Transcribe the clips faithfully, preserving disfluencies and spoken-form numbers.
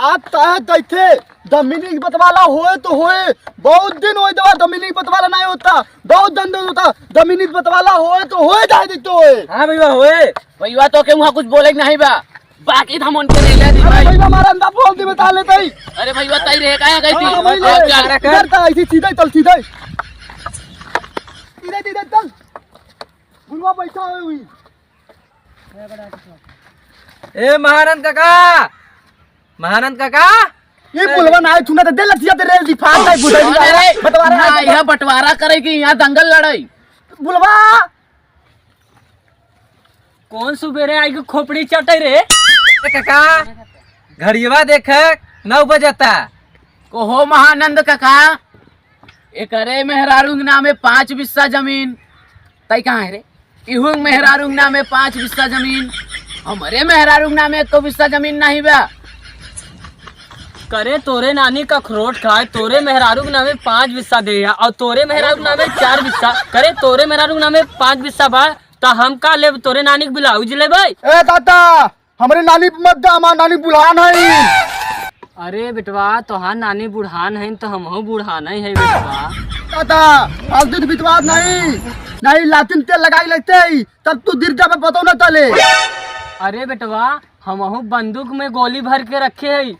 आज तय तैथे जमीनी बंटवारा होए तो होए, बहुत दिन होए देवा जमीनी बंटवारा नहीं होता, बहुत दिन होता जमीनी बंटवारा होए तो होए जाए देते होए। हाँ भैया होए। भैया तो के वहाँ कुछ बोले के नहीं बा, बाकी हम उनके ले ले दी अरे भाई। भैया हमारा अंदर बोल दी बता लेते ही। अरे भैया तई रहे काहे गई थी? हाँ, वही ले। चल, चल। इधर था, इसी सीधे चल, सीधे। सीधे, सीधे चल। बुलवा बैठा हुए हुई। ए महानंद काका, महानंद काका। ये बुलवा ना आए, तूने तो दे लतिया दे रे, दिफा दे, बुझे नहीं अरे, आया। बंटवारा ना, ना, यहाँ बंटवारा करे कि यहाँ दंगल लड़ाई। बुलवा। कौन सुबेरे आई के खोपड़ी चटे रे? ए काका, घड़ियवा देख, नौ बजता। कहो महानंद काका, एकरे मेहरारू के नामे पाँच बिस्सा जमीन, तई कहाँ है रे? इहू मेहरारू के नामे पाँच बिस्सा जमीन, हमरे मेहरारू के नामे एको बिस्सा जमीन नहीं बा। करे तोरे नानी का अखरोट खाए, तोरे मेहरारू के नामे पाँच बिस्सा दे या, और तोरे मेहरारू के नामे चार बिस्सा। करे तोरे मेहरारू के नामे पाँच बिस्सा बा, त हम का लेब? तोरे नानी के ब्लाउज लेबै? ए दादा, हमरे नानी मत दे, हमार नानी बुढ़ान है। अरे बेटवा, तोहार नानी बुढ़ान है तो हमहू बुढ़ान ही है बेटवा। दादा, फालतू के बितवात नहीं, नहीं लातिन तेल लगाई लेते ही, तब तू गिर जाबे, पतो न चले। अरे बेटवा, हमहू बंदूक में गोली भर के रखे है,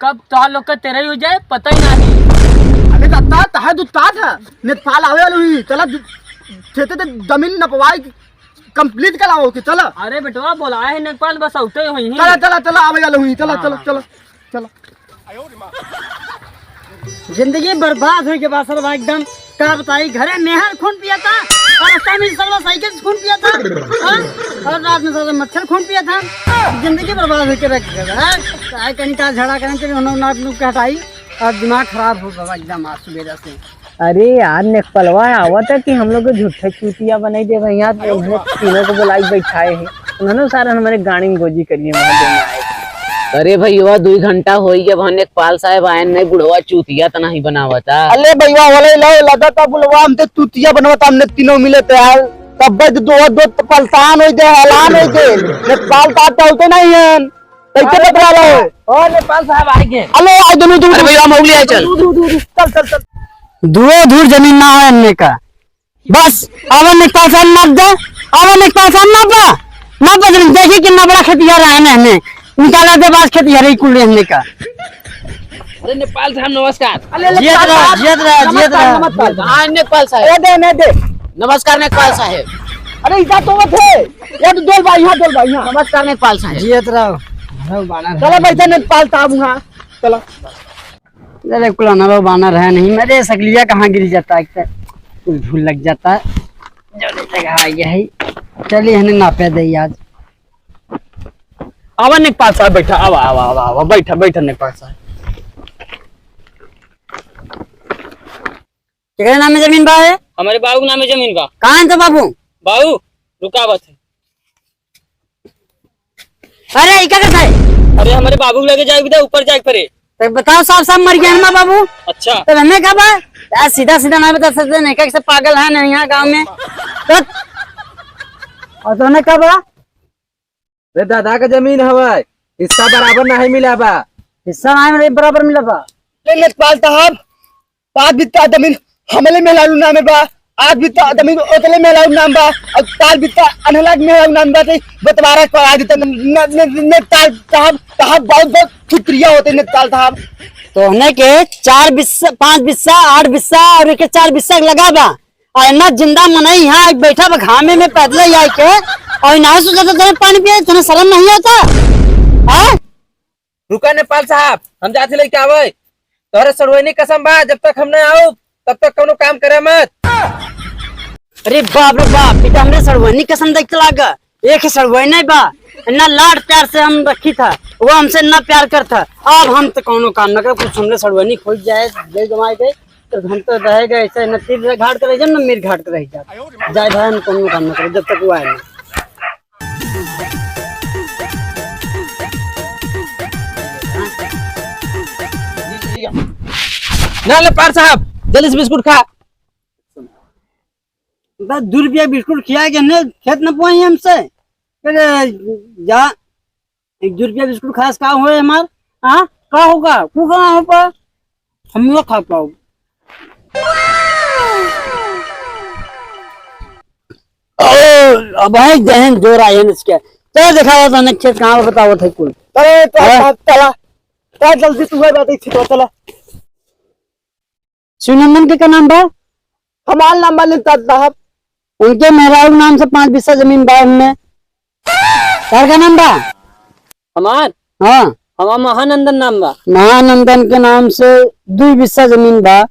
कब तोहार लोग का तेरही हो जाए, पता ही नहीं। अरे दादा, तहां दू तात है, नेपाल आवे वाली हुई, चला दु-, खेते ते जमीन नपवाई, complete कराओ के, चला। अरे बेटवा, बोलाए है नेपाल, बस औते हुई ही। चला, चला, चला, आवे वाली हुई, चला, हाँ, चला, हाँ। चला, चला। जिंदगी बर्बाद होई के बा सर भाई एकदम। का बताई, घरे मेहर खून पिया था और रास्ता में साला साइकिल से खून पिया था, हाँ? और रात में साला मच्छर खून पिया था। जिंदगी बर्बाद होके रख दिया था, हाँ? चाहे कहीं का झगड़ा करें, कहीं उन्होंने नाक नुक के हटाई और दिमाग खराब हो गया एकदम आज सुबह से। अरे यार, नेकपलवा आवत है कि हम लोग के झूठे चूतिया बनाई दे भाई। यहाँ तो उन्हें तीनों को बुलाई बैठाए हैं, उन्होंने सारे हमारे गाड़ी में गोजी करिए महादेव में आए। अरे भैया, दुई घंटा होई गया, वहाँ नेकपाल साहब आए नहीं, बुढ़वा चूतिया तो नहीं बनावता। अले भैया, वाले लो, लगा था बुढ़वा, हम तो चूतिया बनवता, हमने तीनों मिले थे यार। तब बद दो, दो तो पलसान होई दे, हलान होई दे। नेकपाल साहब तो होते नहीं हैं। कैसे बतला रहे हो? और नेपाल साहब आए गए। अले, आ दोनों दूर, अरे भैया, मौली आए, चल। दूर, दूर, दूर, चल, चल, चल। दुओ धूर जमीन ना है हमने का। बस, अब नेकपाल साहब नाप दे, अब नेकपाल साहब नाप बा, नाप बा, जमीन देखी कितना बड़ा खेतिहर है हमने, निकाला दे बास खेतिहर ही कुल रहने का। अरे नेपाल साहब नमस्कार। अरे जियत रहा, जियत रहा, जियत रहा। नमस्कार। हाँ, नेपाल साहब। ए दे, ने दे। नमस्कार नेपाल साहब। अरे इधर तो थे, ये तो डोल भाई, यहाँ डोल भाई, यहाँ। नमस्कार नेपाल साहब। जियत रहा। चलो बैठे नेपाल साहब वहाँ, चलो। अरे कुल अनरो बानर है नहीं, मेरे सकलिया कहाँ गिर जाता है, एक तो कुल धूल लग जाता है। जो नहीं लगा, यही। चलिए, हमें नापे दे आज। आवा नेकपाल साहब, बैठा, आवा, आवा, आवा, आवा, बैठा, बैठा नेकपाल साहब। केकरे नामे जमीन बा है? हमारे बाबू के नामे जमीन बा। कहाँ है तो बाबू? बाबू, रुकावत है। अरे, ई का करत है? अरे, हमारे बाबू के लगे जाए के बा, ऊपर जाए के पड़े। तो बताओ, साफ साफ मर गया है ना बाबू? अच्छा। तो हमें का बा? यार, सीधा सीधा नहीं बता सकते, नहीं, कैसे पागल है नहीं यहाँ गाँव में। तो, और तो हमें का बा? रे दादा का जमीन हवे, हिस्सा बराबर नहीं मिला बा। हिस्सा नहीं मिला, बराबर मिला बा। ले लेखपाल साहब, पाँच बित्ता जमीन हमले मेहरारू नामे बा, आठ बित्ता जमीन ओतले मेहरारू नाम बा, और चार बित्ता अनहला के मेहरारू नाम बा, ते बंटवारा करा देता न, न, न, नेताल साहब, साहब बहुत, बहुत शुक्रिया होते नेताल साहब। तो हमने के चार बिस्सा, पाँच बिस्सा, आठ बिस्सा और एक चार बिस्सा लगा बा। और इतना जिंदा मनई यहाँ आके बैठा बा घामे में पैदल ही आके, और इन्हें सोचा था तुम्हें पानी पिए, तुम्हें शर्म नहीं आता? हाँ? रुका नेपाल साहब, हम जात ही लेके आवे। तोहरे सड़ुआइनी कसम बा, जब तक हम न आउब, तब तक कौनो काम करे मत। अरे बाप रे बाप, ई तो हमरे सड़ुआइनी कसम देख के लागा। एक ही सड़ुआइनी बा, इतना लाड प्यार से हम रखी था, वो हमसे इतना प्यार करता। अब हम तो कौनो काम न करे, कुछ हमरे सड़ुआइनी खोज जाए, ले जमाए दे, तो हम तो रह गए ऐसे, न तीर घाट के रह जाए, न मीर घाट के रह जाए। जाए भाई, हम कौनो काम न करे, जब तक वो आए ना। ना ले पार साहब, जल्दी से बिस्कुट खा। बस दो रुपया बिस्कुट खिया के ने खेत न पोई हमसे। अरे जा, एक दो रुपया बिस्कुट खास का होए हमार? हाँ? का होगा? तू कहाँ हो पा? हम लोग खा पाओ। ओ, अब है जहन जोर आए हैं इसके। चल दिखाओ तो अनेक खेत कहाँ बताओ थे कुल। अरे, तो हाँ? चला, चला, चला, जल्दी तू है बात, एक चला। शिवनंदन के का नाम बा? हमार नाम बा लेपता साहब। उनके मेहरारू नाम से पाँच बिस्सा जमीन बा उनमें। तार का नाम बा? हमार? हाँ। हमार महानंदन नाम बा। महानंदन के नाम से दुई बिस्सा जमीन बा।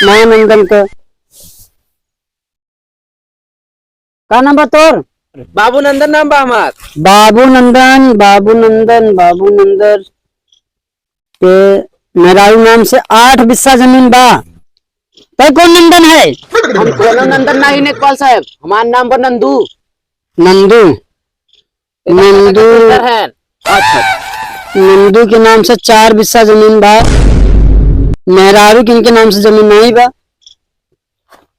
महानंदन के का नाम बा तोर? बाबू नंदन नाम बा हमार। बाबू नंदन, बाबू नंदन, बाबू नंदन के मेहरारू नाम से आठ बिस्सा जमीन बा। तै कौन नंदन है? हम कोनो नंदन नहीं नेकपाल साहब, हमार नाम बा नंदू। नंदू? नंदू। अच्छा। नंदू के नाम से चार बिस्सा जमीन बा। मेहरारू के इनके नाम से जमीन नहीं बा।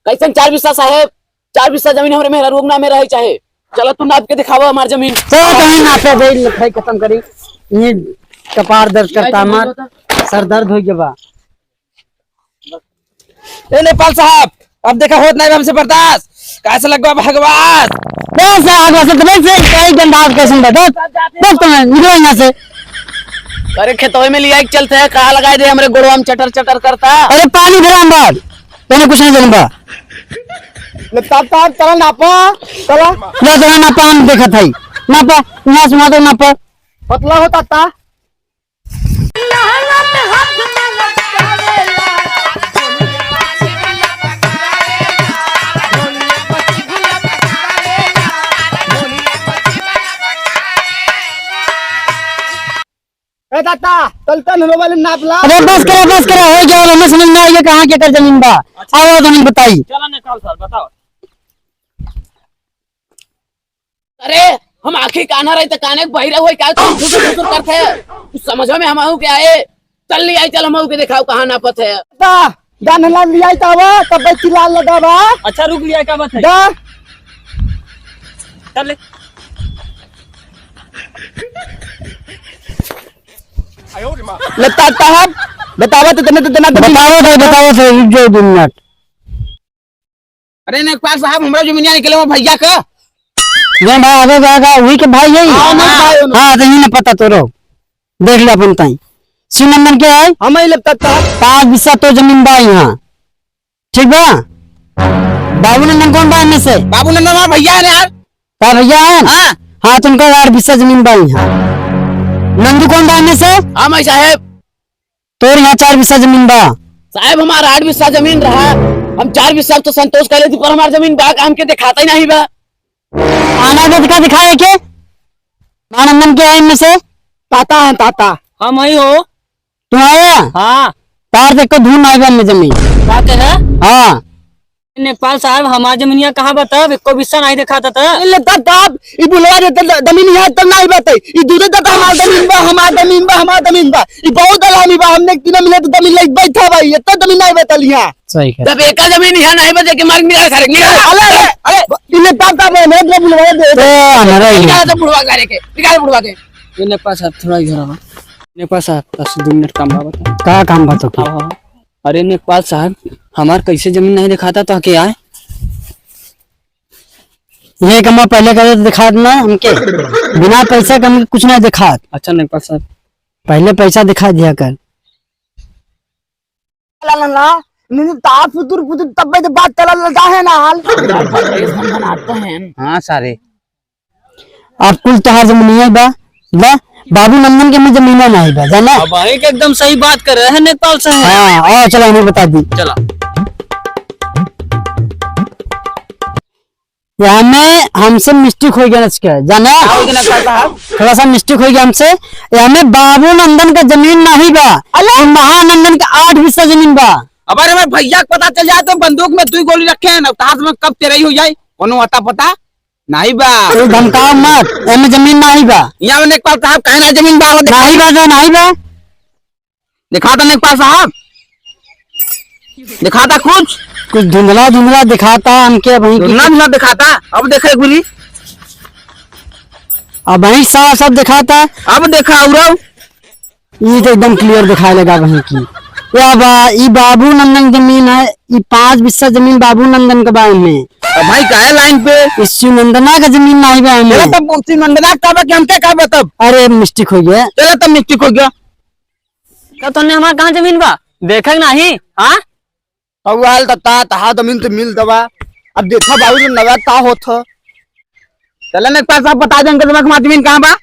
कैसन चार बिस्सा साहेब? चार बिस्सा जमीन हमरे मेहरारू के नामे रहे चाहे। चलो तू नाप के दिखावा हमार जमीन। चलो कहीं नापे दे, लिखाई खत्म करी। ये कपार दर्द करता हमार, सर दर्द हो गया बा। ए नेपाल साहब, अब देखा होत नहीं हमसे बर्दाश्त। कैसे लगवा भगवान? बस आग वसत बस से कई गंदा कैसन बा? बस, बस तुम निकलो यहाँ से। अरे खेतवे में लिया के चलते हैं, कहाँ लगाए दे हमरे गोड़वा में चटर चटर करता। अरे पानी भरा हम बाहर, तूने कुछ नहीं जानबा। ले ताप ताप, चला नापा, चला। ले चला नापा, हम देखत हई। नापा, यहाँ सुना दो नापा। पतला होता ता। ए दादा, चलते न रो वाले नाप ला। अरे बस करा, बस करा, हो गया, हमें समझ में आ गया कहाँ के कर जमीन बा। आओ, जमीन बताई। चला नेपाल साहब, बताओ। अरे, हम आँखी काना रही त काने के बहिरा होई का, तू घुसुर घुसुर करत है। तू समझ में हम आऊ क्या है? चल लिया, चल हम आऊ के देखाओ कहाँ नापत है। दा, दान ला लिया तावा, तब चिल्ला लगा बा। अच्छा रुक लिया, क्या बात है? दा। चल ले। लगता साहब, बतावा तो तने तो तना बतावा तो, बतावा तो, रुक जाओ दो मिनट। अरे नेपाल साहब, हमरा जमीनिया निकले वो भैया का। जौन भाई आगे जाएगा, वही के भाई है। हाँ, ना भाई, ना। हाँ, तो ही ना पता तो रहो। देख ले अपन ताई। शिव नंदन के है? हम ही लगता था। पाँच बिस्सा तो जमीन बा यहाँ। ठीक बा? बाबू नंदन कौन बा इनमें से? बाबू नंदन हमारा भैया है ना यार। का भैया है? हाँ। हाँ, तो उनका आठ बिस्सा जमीन बा यहाँ। नंदू कौन बा इनमें से? हम ही साहेब। तोर यहाँ चार बिस्सा जमीन बा। साहेब, हमार आठ बिस्सा जमीन रहा, हम चार बिस्सा तो संतोष कर लेती, पर हमार जमीन बा, हमके दिखाता ही नहीं बा। आना दे का दिखाए के? मानंदन के है इनमें से? ताता है, ताता। हम ही हो। तू आया? हाँ। तार देखो धुन आई बा में जमीन। का के है? हाँ। नेपाल साहब, हमार जमीनिया कहाँ बा तब? एको बिस्सा नहीं देखाता त। ए, ले तब, तब, ई बुलवा दे, त, जमीन यहाँ तब नहीं बा तई। ई दूधे तक हमार जमीन बा, हमार जमीन बा, हमार जमीन बा। ई बहुत दलामी बा, हमने तीनों मिले तो जमीन ले बैठा भाई, इतना जमीन नहीं बा तल यहाँ। सही कह। जब एका जमीन यहाँ नहीं बा, जेके मार निकाल सारे, निकाल। अरे, अरे, अरे, ई ले तब, तब, मैं तो बुलवा दे। तो हमारा ही निकाल है। तो बुढ़वा सारे के, निकाल बुढ़वा के। ये नेपाल साहब, थोड़ा इधर आओ। नेपाल साहब, बस दो मिनट काम बा, बता। का काम बा तो? हाँ, हाँ। अरे नेपाल साहब, हमार कैसे जमीन नहीं दिखाता तो के आए? ये कमा पहले करे तो दिखा देना हमके। बिना पैसा के हमके कुछ नहीं दिखात। अच्छा नेपाल साहब। पहले पैसा दिखा दिया कर। ला, ला, ला, नहीं तो तार फुतुर फुतुर तब्बे तो बात चला ला, जाहे ना हाल। हम बनाते हैं। हाँ सारे। अब कुल तोहार जमीनिया बा, बा, बाबू नंदन के में जमीना नहीं बा, जाना? अब भाई के एकदम सही बात कर रहे हैं नेपाल साहब। हाँ, आओ, चलो, हमें बता दी। चला। यहाँ में हमसे mistake हो गया ना, जाना? का हो गया ना साहब? थोड़ा सा mistake हो गया हमसे। यहाँ में बाबू नंदन का जमीन नहीं बा, अरे! महानंदन का आठ बिस्सा जमीन बा। अब अरे मैं भैया को पता चल जाए तो बंदूक में दो गोली रखे हैं ना, ताश में कब तेरह ही हो जाए, कोनो अता पता? नहीं बा। तू धमकाओ मत, एमे जमीन नाही बा। यहाँ में नेपाल साहब कहे ना जमीन बा, वो दिखा। नाही बा, तो नाही बा। दिखाता नेपाल साहब, दिखाता कुछ। कुछ धुंधला धुंधला दिखाता हमके, वहीं की धुंधला धुंधला दिखाता। अब देखे गुली। अब वहीं साफ साफ दिखाता। अब देखा उराव। ई तो एकदम clear दिखाए लगा वहीं की। या बा, ई बाबू नंदन जमीन है, ई पाँच बिस्सा जमीन बाबू नंदन के बा एमे। अब भाई काहे line पे? ई शिव नंदना का जमीन नाही बा एमे। चला तब शिव नंदना का बा कि हमके का बा तब? अरे mistake हो गया। चला तब mistake हो गया। का तोने हमार कहाँ जमीन बा? देखक नाही, हाँ? अब आयल त ता, तहा जमीन तो मिल दवा। अब देखा बाबू जो नवा का होत ह। चला लेखपाल साहब बता दें कि तुम्हारे जमीन कहाँ बा?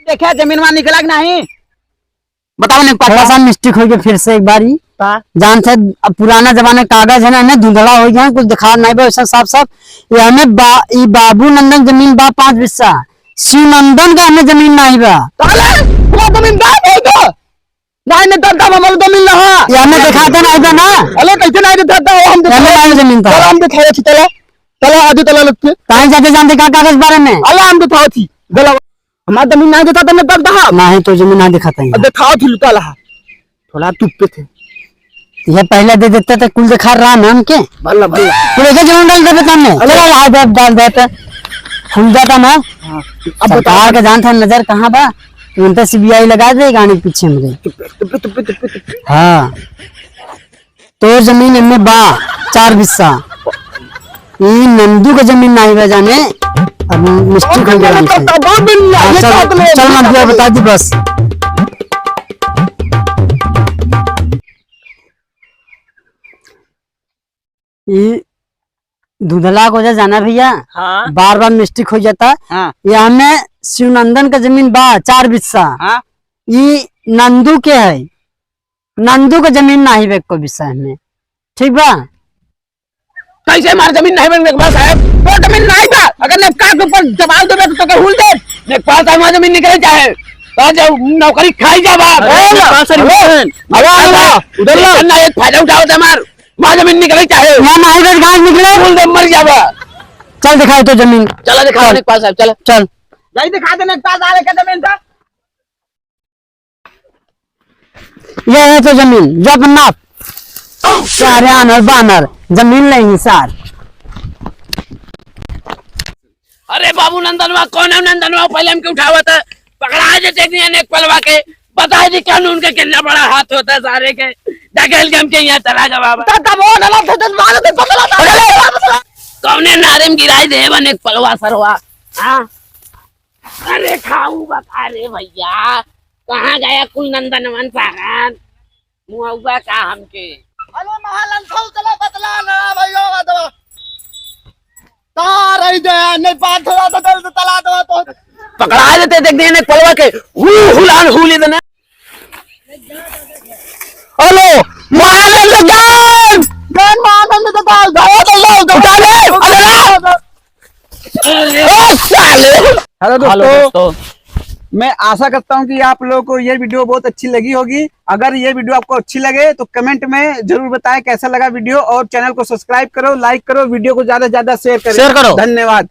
देखा जमीन वहाँ निकला कि नाही? बताओ लेखपाल थोड़ा साहब। सा mistake हो गया फिर से एक बार ही। का? जान से अब पुराना जमाना कागज है ना, ना धुंधला हो गया, कुछ दिखा नाही बा वैसा साफ साफ। ये हमें बा-, ई बाबू नंदन जमीन बा पाँच बिस्सा, शिव नंदन का हमें जमीन नाही बा। अरे, तुम्हारा जमीन बा, नहीं तो? नाही, नाही, तब, तब हमारे जमीन ना है। ये हमें दिखाते नाही बा ना। अरे, कैसे नाही दिखाता हो? हम ये हमें दिखाओ। नाही जमीन था। चला, हम दिखाओ थी, चला। चला, आजु चला लगते। काहे जाते जानते का कागज बारे में? अला, हम दिखाओ थी। चला, हमारे जमीन नाही दिखाते, मैं तब कहा। नाही, तो जमीन नाही दिखाता ही। अब दिखाओ थी, लुका ला। थोड़ा चुप पे थे। ये पहले दे देते तो कुल दिखा रहा ना हमके। भला, भला। तू लेके जमीन डाल देते हमने। अरे। चला, ला, डाल, डाल देते। खुल जाता ना। हाँ। अब सरकार बताओ। का जान था नजर कहाँ बा? तुरंत सीबीआई लगा दे गाड़ी के पीछे हमरे। चुप, चुप, चुप, चुप, चुप। हाँ। तोर जमीन एमे बा, चार बिस्सा। ई नंदू के जमीन नाही बा जाने। अब mistake हो गया हमसे। हाँ, चल, चल नंदू, बता दी बस। ई धुंधला को जा जाना भैया, हाँ। बार बार mistake हो जाता। हाँ। ये हमें शिवनंदन का जमीन बा चार बिस्सा। हाँ। ई नंदू के है, नंदू का जमीन नाही बे को बिस्सा में, ठीक बा? कैसे हमार जमीन नाही बे लेखपाल साहब? तो जमीन नाही बा, अगर लेखपाल के ऊपर जवाब देबे तो तोके हुल दे। लेखपाल साहब हमार जमीन निकले चाहे, तो जब नौकरी खाई जाबा। अरे, लेखपाल साहब, हेलो? उधर ना, उधर ना। ना, एक फायदा उठाओ तो हमार। वहाँ जमीन निकले चाहे। यहाँ नाही बे, घास निकले। फूल दे मर जाबा। चल दिखाई तो जमीन। चला दिखाओ चल। लेखपाल साहब, चला। चल। जाई दिखा दे लेखपाल साहब के जमीन था। ये है तो जमीन, जब नाप। सारे आनर बानर, जमीन नहीं सार। अरे बाबू नंदनवा, कौन है नंदनवा? पहले हमके उठावा था, पकड़ा जे टेकनिया नेकपलवा के, बता दी कानून का कितना बड़ा हाथ होता है सारे के। ढकेल के हमके यहाँ चला गवा बा। दादा वो ना, दादा मार दे, पकड़ा था। कौने नारे में गिराई दे बा नेकपलवा सरवा? हाँ? अरे खाऊ बता रे भैया, कहाँ गया कुल नंदनवन सारन? मुआवजा का हमके? अरे महालंठौ चला बतला ना भैया, बतला। तार आई दे, नहीं बात थोड़ा सा दर्द तला दो तो। पकड़ा देते, देख देने पलवा के, हु, हुलान हुली देने। हेलो, मानंद दान! मैं मानंद दान, दान, दान, दान, दान, दान। अरे, ओ साले! हेलो हेलो दोस्तों, दोस्तों। मैं आशा करता हूँ कि आप लोगों को ये video बहुत अच्छी लगी होगी। अगर ये video आपको अच्छी लगे तो comment में जरूर बताएं कैसा लगा video, और channel को subscribe करो, like करो, video को ज्यादा से ज्यादा share करें। Share करो। धन्यवाद।